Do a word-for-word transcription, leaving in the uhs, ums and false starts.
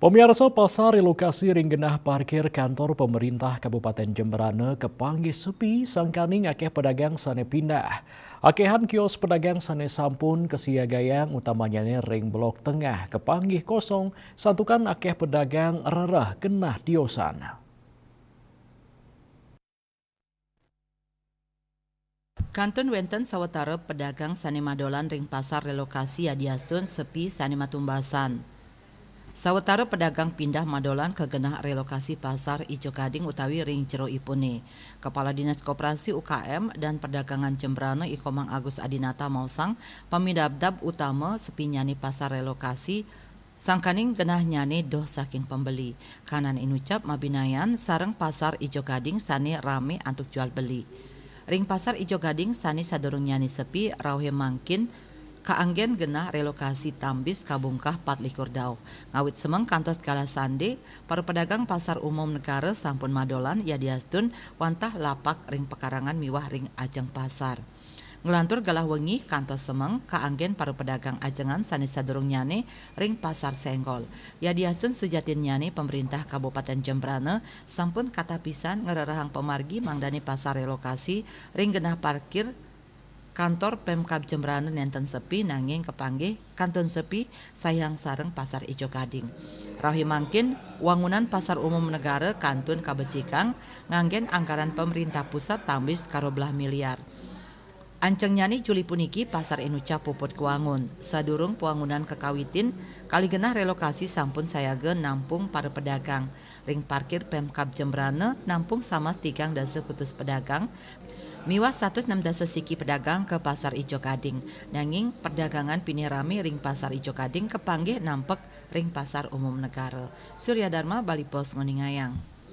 Pamiarsa, pasar relokasi ring genah parkir kantor pemerintah Kabupaten Jembrana kapanggih sepi, sangkaning akeh pedagang sane pindah. Akehan kios pedagang sane sampun kasiagayang, utamanyane ring Blok Tengah, kapanggih kosong, santukan akeh pedagang rereh genah tiosan. Kantun wenten sawatara pedagang sane madolan ring pasar relokasi yadiastun sepi sane matumbasan. Sawatara pedagang pindah madolan ka genah relokasi Pasar Ijo Gading utawi ring jero ipune. Kepala Dinas Koperasi U K M dan Perdagangan Jembrana, I Komang Agus Adinata, maosang pamidabdab utama sepinyane pasar relokasi sangkaning genahnyane doh saking pembeli. Kanan inucap mabinayan sareng Pasar Ijo Gading sane rame antuk jual beli. Ring Pasar Ijo Gading sane sadurungnyane sepi, rauhe mangkin kaanggen genah relokasi tambis kabungkah patlikur dauh. Ngawit semeng kantos galah sande, para pedagang Pasar Umum Negara sampun madolan yadiastun wantah lapak ring pekarangan miwah ring ajeng pasar. Nglantur galah wengi kantos semeng, kaanggen para pedagang ajengan sane sadurungnyane ring Pasar Senggol. Yadiastun sujatinnyane pemerintah Kabupaten Jembrana sampun katapisan ngrerehang pamargi mangdane pasar relokasi ring genah parkir kantor Pemkab Jembrana nenten sepi, nanging kapanggih kantun sepi, sayang sareng Pasar Ijo Gading. Rauhe mangkin, wangunan Pasar Umum Negara kantun kabecikang nganggen anggaran pemerintah pusat tambis karobelah miliar. Ancengnyane juli puniki, pasar inucap puput kawangun. Sadurung pawangunan kakawitin, kalih genah relokasi sampun sayaga nampung para pedagang. Ring parkir Pemkab Jembrana nampung samas tigang dasa kutus pedagang miwah satus nem dasa siki pedagang ka Pasar Ijo Gading. Nanging perdagangan pinih rame ring Pasar Ijo Gading kapanggih nampek ring Pasar Umum Negara. Surya Dharma, Bali Post, nguningayang.